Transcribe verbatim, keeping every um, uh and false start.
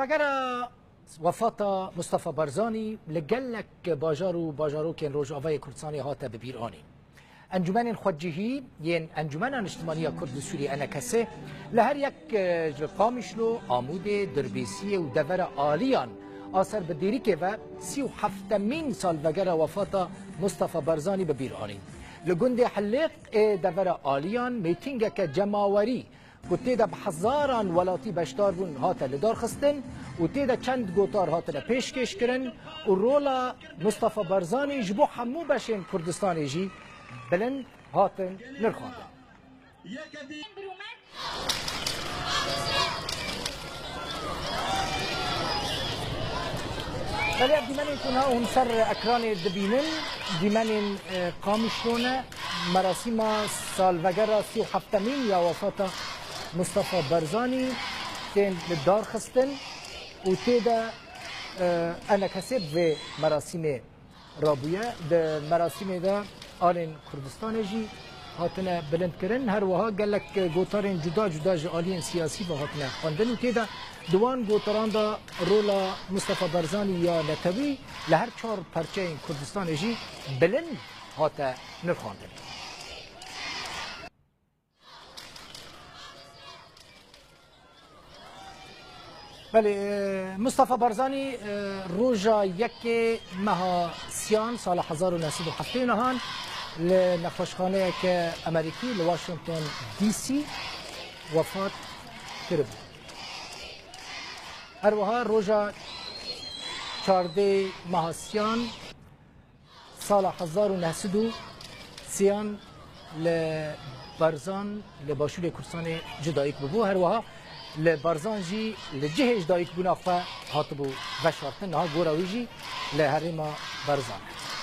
Vegera wefata Mustafa Barzanî li gelek bajar û bajarokên Rojavayê Kurdistanê hate bi bîr anîn. Encûmenên xwecihî yên Encûmena Niştimanî ya Kurd li Sûriyê, E N K S, li her yek, e, ji Qamişlo, Amûdê, Dirbêsiyê û devera Aliyan a ser bi dêrikê ve sî û heftemîn salvegera wefata Mustafa Barzanî bi bîr anîn. Li gundê Hilêq ê devera Aliyan mîtîngeke cemawerî ku tê de bi hezaran welatî beşdar bûn, hate lidarxistin û tê de çend gotar hatine pêşkêşkirin û rola Mustafa Barzanî ji bo hemû beşên Kurdistanê jî bilind hatin nirxandin. Belê ev dîmenên ku niha hûn ser ekranê dibînin, dîmenên, e, Qamişlo ne. Merasîma salvegera sî û heftemîn ya wefata Mustafa Barzanî tên li dar xistin û tê de, e, E N K S bi vê merasîmê rabûye. Di merasîmê de alên Kurdistanê jî hatine bilindkirin. Her wiha gelek gotarên cuda cuda ji aliyên siyasî ve hatine xwendin û tê de di wan gotaran de rola Mustafa Barzanî ya netewî li her çar perçeyên Kurdistanê jî bilind hate nirxandin. Belê, e, Mustafa Barzanî, e, roja yekê meha Siyan sala hezar û neh sed û heftê û nehan li nexweşxaneyeke Amerîkî li Washington D C wefat kiribû. Her wiha roja çardê meha Siyan sala hezar û neh sed û sêyan li Barzan li Başûrê Kurdistanê ji dayik bûbû. Her wiha li Barzan jî li cihê ji dayikbûna xwe hatibû veşartin. Niha gora wî jî li herêma Barzan e.